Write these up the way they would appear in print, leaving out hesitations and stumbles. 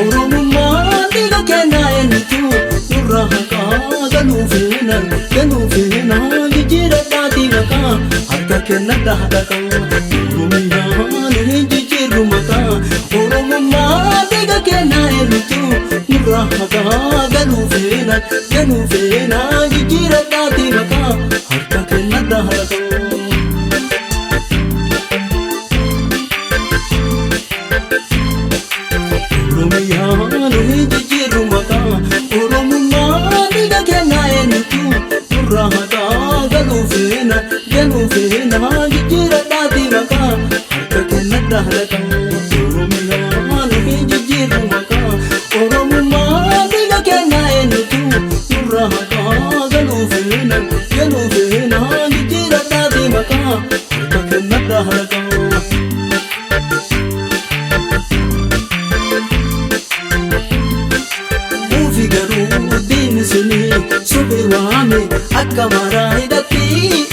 Oromummaa dhiiga kennaa eenyutu nurraa haqaa galuu feena galuu feena jijjiiradhaatii maqaa harka kennadhaa dhaqaa. Oromiyaa nu hin jijjiirru maqaa Oromummaa dhiiga kennaa eenyutu nurraa haqaa galuu feena galuu feena jijjiiradhaatii maqaa harka kennadhaa dhaqaa. Oromiyaa nu hin jijjiirru maqaa Oromummaa dhiiga kennaa eenyutu nurraa haqaa galuu feena galuu feena jijjiiradhaatii maqaa harka kennadhaa dhaqaa. Oromiyaa nu hin jijjiirru maqaa Oromummaa dhiiga kennaa eenyutu nurraa haqaa galuu feena galuu feena jijjiiradhaatii maqaa harka kennadhaa dhaqaa. Uufi garuu diinni suni suphee waame akka maraa hidhatti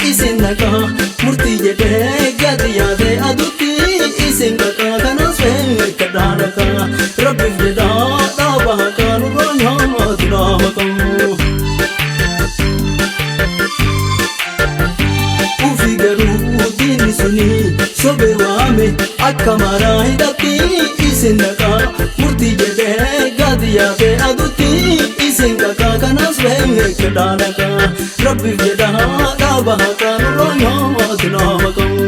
isin naqaa murtii jedhee gadi yaadee adutti isin qaqaa kanas beekadhaa dhaqaa rabbiif jedhaa dhaaba haqaa nurraa nyaatu dhaaba qabu. Ufi garuu diinni suni sobee waame akka maraa hidhatti isin naqaa murtii jedhee gadi yaabee adutti isin qaqaa kanas beekadhaa dhaqaa rabbiif jedhaa dhaaba haqaa nurraa nyaatu dhaaba qabu.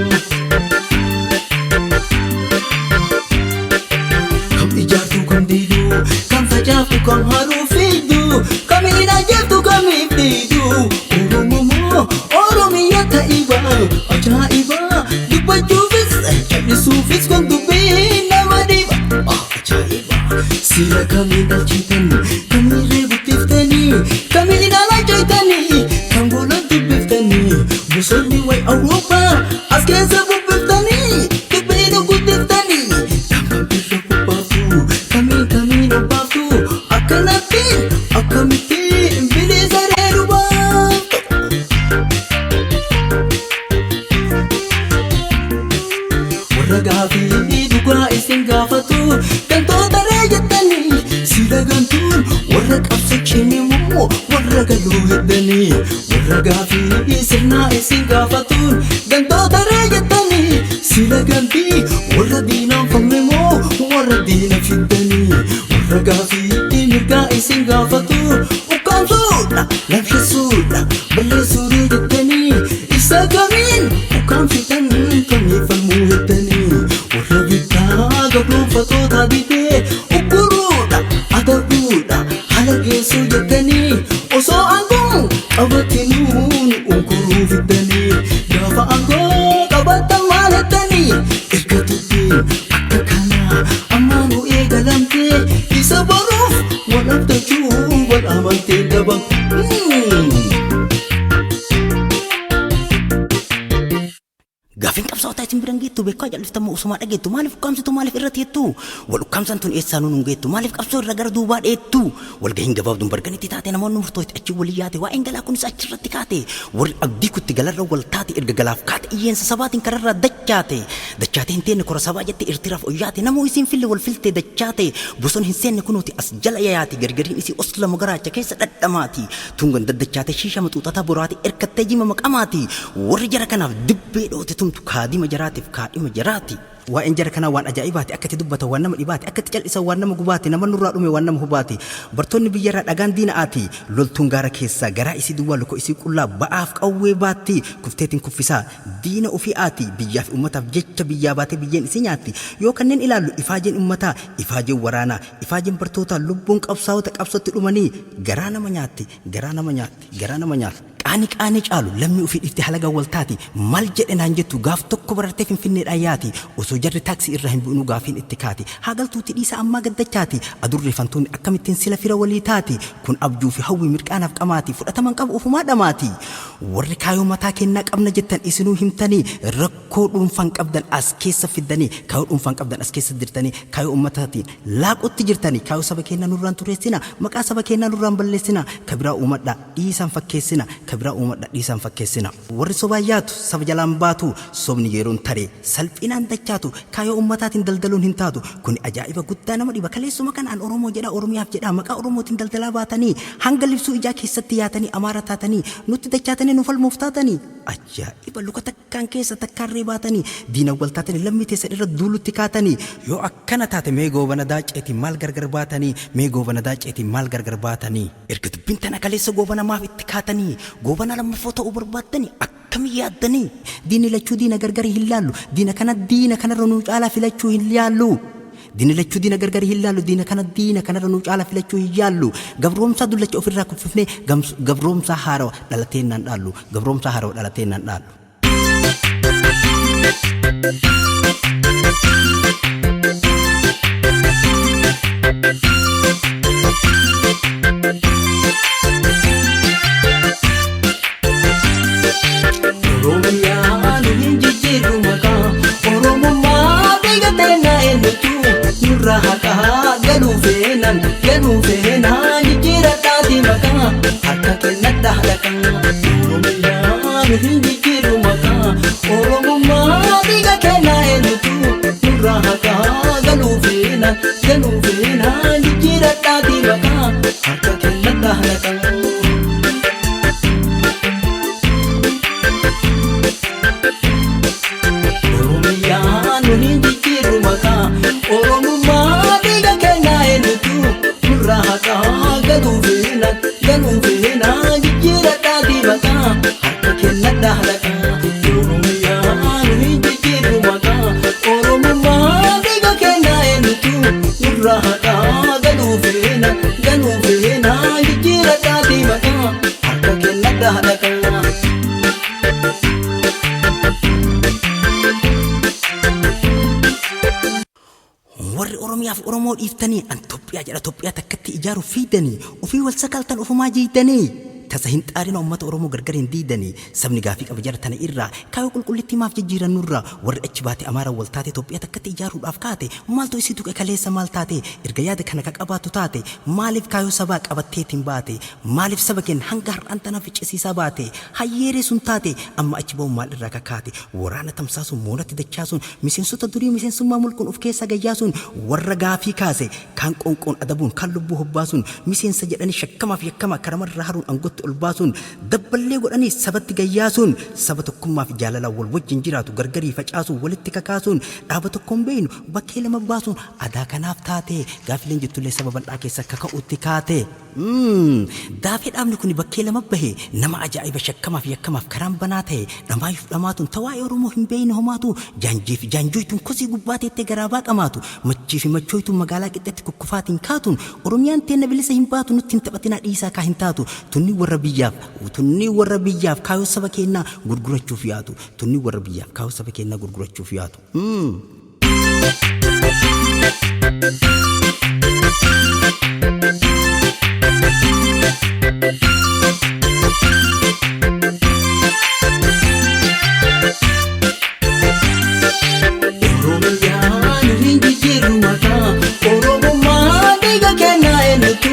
Kam ijaartu kam diidu kam facaaftu kam haruu fiigdu kam hin ajjeeftu kam hin fiidu Oromoo Oromiyaa ta'iba ajaa'iba dubbachuufis callisuufis kun dubbii nama dhiba ajaa'iba sila kamiin dhalchitan kamiin reebuttiftanii kamiin alaajaytanii kan gola dubbiftanii bosonni way Awurooppaa as keessa bubbiftanii dubbii nu guddiftanii kan birra kubbaaftu kamiin kamiin obbaaftu akkanatti akkamitti bilisa reeru baaftu. Warra gaafii dhugaa isin gaafatu gantoota ree jettanii sila gantuun warra qabso cinimoo warra galuu heddanii warra gaafii sirnaa isin gaafatuun gantoota ree jettanii sila gantii warra diinaan falmemoo warra diina fiddanii warra gaafii mirgaa isin gaafatu ukkaamsuudha lamsheessuudha balleessuudha jettanii isa kamiin ukkaamsitan kamii falmuu heddanii warra bittaa gabroonfattoota didee ukkuruudha adabuudha haala geessuu jettanii osoo aangoo qabatinuu nu unkuruu fiddanii gaafa aangoo qabattan maal heddanii erga dubbiin akka kanaa ammaa nu eegalamtee isa baruuf wal abdachuu wal amanteen dhabam. Gaafiin qabsaa'otaa isin biran geettu beekaa jal'iftammoo osumaa dhageettu maaliif ukkaamsitu maaliif irra teettu wal ukkaamsan tun eessaa nuun hin geettu maaliif qabsoo irra gara duubaa dheettu walgahiin gabaabduun barganitti taate namoonni murtootti achi walii yaate waa'een galaa kunis achirratti kaate warri abdii kutti galarra wal taate erga galaaf kaate iyyeensa sabaatiin kararraa dachaate dachaate hin teenne kora sabaa jette irtiraaf oyyaate namuu isiin fille wal filtee dachaate boson hin seenne kunuuti as jala yayaati gargariin isii osla mogaraacha keessa dhadhamaati tungan daddachaate shiisha maxuuxataa boraate erkattee jima maqamaati warri jara kanaaf dibbee dhoote tumtu kaadima jaraatiif kaadhima jaraati. Waa'een jara kanaa waan ajaa'ibaati akka itti dubbatan waan nama dhibaati akka itti cal'isan waan nama gubaati nama nurraa dhume waan nama hubaati bartoonni biyyarraa dhagaan diina'aati loltuun gaara keessaa garaa isii duwwaa luka isii qullaa ba'aaf qawwee baatti kufteetiin kuffisaa diina ofii aati biyyaa fi ummataaf jecha biyyaa baatee biyyeen isii nyaatti yoo kanneen ilaallu ifaajeen ummataa ifaajeen waraanaa ifaajeen bartootaa lubbuun qabsaa'ota qabsootti dhumanii garaa nama nyaatti garaa nama nyaatti garaa nama nyaatti. Qaanii qaanii caalu lammii ofii dhiifte halagaan wal taati maal jedhe naan jettu gaaf tokko barartee finfinneedhaan yaati osoo jarri taaksii irraa hin bu'inuu gaafiin itti kaati haa galtuuti dhiisa ammaa gaddachaati adurree fantuunni akkamittiin sila fira walii taati kun abjuu fi hawwii mirqaanaaf qamaati fudhataman qabu ofumaa dhamaati warri kaayoo mataa kennaa qabna jettan isinuu himtanii rakkoo dhuunfaan qabdan as keessa fiddanii kaayoo dhuunfaan qabdan as keessa dirtanii kaayoo ummataatiin laaqutti jirtanii kaayoo saba kennaa nurraan tureessina maqaa saba kennaa nurraan balleessina kabiraa uumadha dhiisan fakkeessina. Ta biraa uumadha dhiisaan fakkeessina. Warri sobaan yaatu saba jalaan baatu sobni yeroon tare salphinaan dachaatu kaayoo ummataatiin daldaluun hin taatu. Kuni ajaa'iba guddaa nama dhiba kaleessuma kana an Oromoo jedhaa Oromiyaaf jedhaa maqaa Oromootiin daldalaa baatanii hanga libsuu ijaa keessatti yaatanii Amaara taatanii nutti dachaatanii nu falmuuf taatanii ajaa'iba luka takkaan keessa takkaan reebaatanii diina wal taatanii lammii teessan irra duulutti kaatanii yoo akkana taate mee Goobana Daacceetiin maal gargar baatanii mee Goobana Daacceetiin maal gargar baatanii. Erga dubbiin tana kaleessa Goobana maaf itti kaatanii? Goobana lammaffoo ta'uu barbaaddanii? Akkami yaaddanii? Diinni lachuu diina gargari hin laallu. Diina kana diina kanarra nuu caalaa filachuu hin yaallu. Diinni lachuu diina gargari hin laallu. Diina kana diina kanarra nuu caalaa filachuu hin yaallu. Gabroomsaa dullacha ofirraa kuffifnee gabroomsaa haarawa dhalateennaan dhaallu. Gabroomsaa haarawa dhalateennaan dhaallu. Oromiyaa nu hin jijjiirru maqaa Oromummaa biyya teenya eenyutu nurraa haqaa galuu feenan galuu feenan jijjiiradhaati maqaa harka kennadhaa dhaqaa Oromiyaa nu hin jijjiirru maqaa Oromummaa biyya keenya eenyutu nurraa haqaa galuu feenan galuu feenan jijjiiradhaati maqaa harka kennadhaa dhaqaa. Oromiyaa nu hin jijjiirru maqaa Oromummaa dhiiga keenya eenyutu nurraa haqaa galuu feena galuu feena jijjiiradhaatii maqaa harka kennadhaa dhaqaa Oromiyaa nu hin jijjiirru maqaa Oromummaa dhiiga keenya eenyutu nurraa haqaa galuu feena galuu feena jijjiiradhaatii maqaa harka kennadhaa dhaqaa. Warri Oromiyaaf Oromoo dhiiftanii an Toophiyaa jedha Toophiyaa takkatti ijaaruuf fiidanii ofii wal sakaltan ofumaa jiidanii tasa hin xaarina uummata Oromoo gargar hin diidanii sabni gaafii qaba jara tana irraa kaayoo qulqullittii maaf jijjiiran nurraa warri achi baate Amaara wal taate Toophiyaa takkatti ijaaruudhaaf kaate maaltu isii tuqe kaleessa maal taate erga yaada kana ka qabaattu taate maaliif kaayoo sabaa qabatteetiin baate maaliif saba keenya hanga har'aan tana ficcisiisaa baate hayyeeree sun taate amma achi ba'uun maal irraa kakaate waraana tamsaasuun moonatti dachaasuun miseensota durii miseensummaa mulquun of keessaa gayyaasuun warra gaafii kaase kaan qoonqoon adabuun kaan lubbuu hobbaasuun miseensa jedhanii shakkamaaf yakkama karamarraa haruun aangotti ol baasuun dabballee godhanii sabatti gayyaasuun saba tokkummaaf jaalalaa wal wajjin jiraatu gargarii facaasuun walitti kakaasuun dhaaba tokkoon beeynu bakkee lama baasuun adaa kanaaf taate gaafileen jettullee saba bal'aa keessa kaka'utti kaate. Daafee dhaabni kun bakkee lama bahe nama ajaa'iba shakkamaaf yakkamaaf karaan banaa ta'e dhamaayyuuf dhamaatuun tawaa'ee Oromoo hin beeyne homaatu jaanjii fi jaanjooytuun kosii gubbaa teettee garaa baaqamaatu machii fi machooytuun magaalaa qixxeetti kukkufaatiin kaatuun Oromiyaan teenna bilisa hin baatu nutti hin taphatinaa dhiisaa kaa hin taatu tunni warra biyyaaf tunni warra biyyaaf kaayoo saba keenyaa gurgurachuuf yaatu tunni warra biyyaaf kaayoo saba keenyaa gurgurachuuf yaatu. Oromiyaa nu hin jijjiirru maqaa Oromummaa dhiiga keenya eenyutu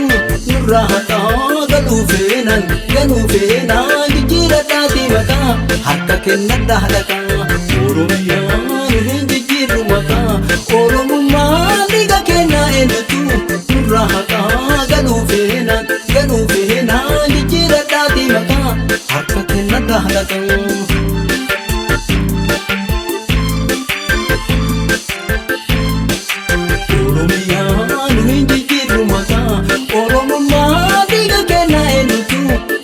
nurraa haqaa galuu feenan galuu feenan jijjiiradhaatii maqaa harka kennadhaa dhaqaa Oromiyaa nu hin jijjiirru maqaa Oromummaa dhiiga keenya eenyutu nurraa haqaa galuu feenan galuu feenan jijjiiradhaatii maqaa harka kennadhaa dhaqaa. Oromiyaa nu hin jijjiirru maqaa Oromummaa dhiiga keenya eenyutu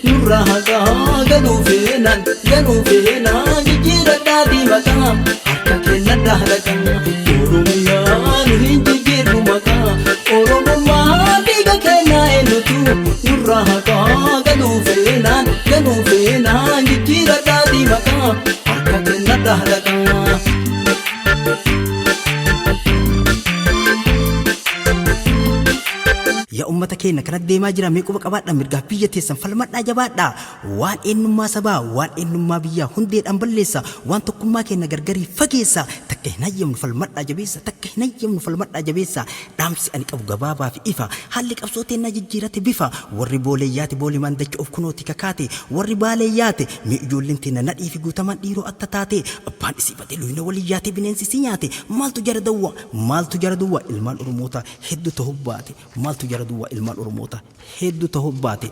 nurraa haqaa galuu feenan galuu feenan jijjiiradhaatii maqaa harka kennadhaa dhaqaa Oromiyaa nu hin jijjiirru maqaa Oromummaa dhiiga keenya eenyutu nurraa haqaa galuu feenan galuu feenan jijjiiradhaatii maqaa harka kennadhaa dhaqaa. Yaa uummata keenya kana deemaa jira mee quba qabaadhaa mirgaaf biyya teessan falmadhaa jabaadhaa waan eenyummaa sabaa waan eenyummaa biyyaa hundeedhaan balleessa waan tokkummaa keenya gargarii fageessa Takka hin hayyamnu, falmadhaa jabeessa. Takka hin hayyamnu, falmadhaa jabeessa. Dhaamsi ani qabu gabaabaa fi ifa. Haalli qabsoo teennaa jijjiirate bifa. Warri Boolee yaate Boolimaan dacha'uuf kunooti kakaate. Warri Baalee yaate mee ijoolleen teenna Nadhii fi Guutamaan dhiiroo atta taate. Abbaan isii bade luyna waliin yaate bineensi isii nyaate. Maaltu jara dawwa? Maaltu jara duwwa? Ilmaan Oromoota heddu tahu baate. Maaltu jara duwwa? Ilmaan Oromoota heddu tahu baate.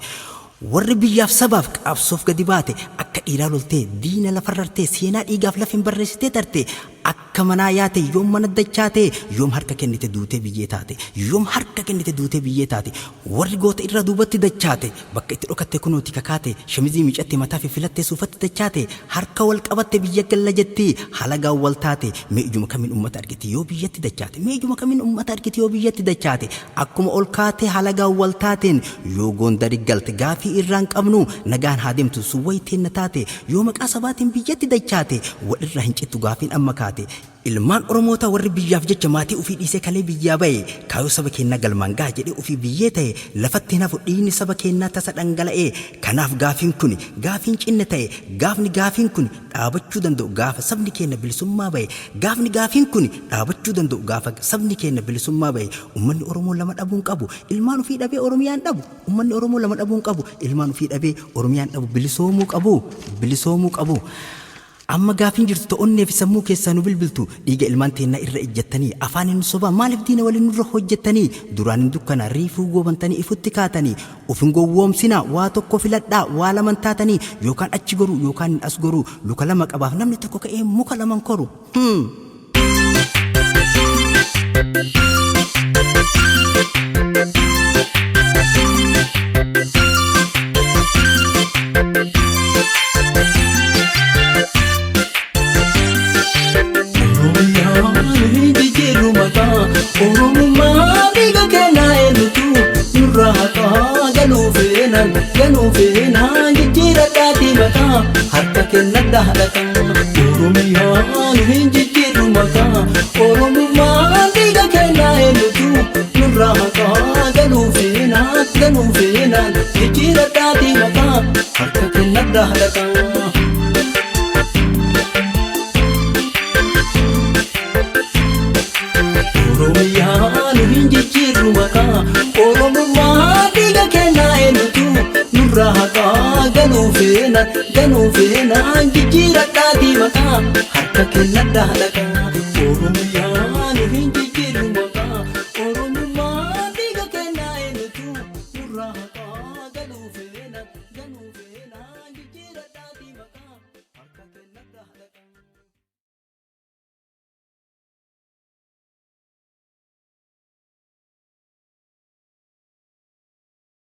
Warri biyyaaf sabaaf qabsoof gadi baate akka dhiiraa loltee diina lafarrartee seenaa dhiigaaf lafeen barreessitee tarte. Akka manaa yaate yoom mana dachaate? Yoom harka kennite duutee biyyee taate? Yoom harka kennite duutee biyyee taate? Warri goota irraa duubatti dachaate bakka itti dhokatte kunooti kakaate. Shamizii miicatte, mataa fiffilattee suufatti dachaate. Harka wal qabatte biyya galla jetti halagaan wal taate. Mee ijuma kamiin ummata argiti yoo biyyatti dachaate? Mee ijuma kamiin ummata argiti yoo biyyatti dachaate? Akkuma ol kaatee halagaan wal taateen yoo Gondari galte gaafii irraan qabnu, nagaan haa deemtu sun wayteenna taate. Yoo maqaa sabaatiin biyyatti dachaate wal irraa hin cittu gaafiin amma kaate. Ilmaan Oromoota warri biyyaaf jecha maatii ufii dhiisee kalee biyyaa baye, kaayoo saba keennaa galmaan gaha jedhee ufii biyyee tahe, lafatti hin hafu dhiigni saba keennaa tasa dhangala'ee. Kanaaf gaafiin kuni gaafii hin cinne ta'e. Gaafni gaafiin kuni dhaabachuu danda'u gaafa sabni keenna bilisummaa baye. Gaafni gaafiin kuni dhaabachuu danda'u gaafa sabni keenna bilisummaa baye. Ummanni Oromoo lama dhabuu hin qabu. Ilmaan ufii dhabee Oromiyaa hin dhabu. Ummanni Oromoo lama dhabuu hin qabu. Ilmaan ufii dhabee Oromiyaa hin dhabu. Bilisoomuu qabu. Bilisoomuu qabu. Amma gaafiin jirtu ta onnee fi sammuu keessaa nu bilbiltu, dhiiga ilmaan teennaa irra ejjattanii afaaniin nu sobaa maaliif diina waliin nurra hojjattanii? Duraan hin dukkana riifuu goobantanii ifutti kaatanii. Uf hin gowwoomsinaa, waa tokko filadhaa, waa lama hin taatanii. Yookaan achi goruu yookaan hin as goruu. Luka lama qabaaf namni tokko ka'ee muka lama hin koru. Hmm. Oromiyaan hin jijjiirru maqaa. Oromummaa dhiiga keenyaa eenyutu nurraa haqaa? Galuu feenaan, ganuu feenaan, jijjiiradhaatii maqaa, harka kennadhaa dhaqaa. Oromiyaan hin jijjiirru maqaa. Oromummaa dhiiga keenyaa eenyutu nurraa haqaa? Galuu feenaan, ganuu feenaan, jijjiiradhaatii maqaa, harka kennadhaa dhaqaa. Oromiyaan hin jijjiirru maqaa. Oromummaa dhiiga keenyaa eenyutu nurraa haqaa? Galuu feenaan, ganuu feenaan, jijjiiradhaatii maqaa, harka kennadhaa dhaqaa.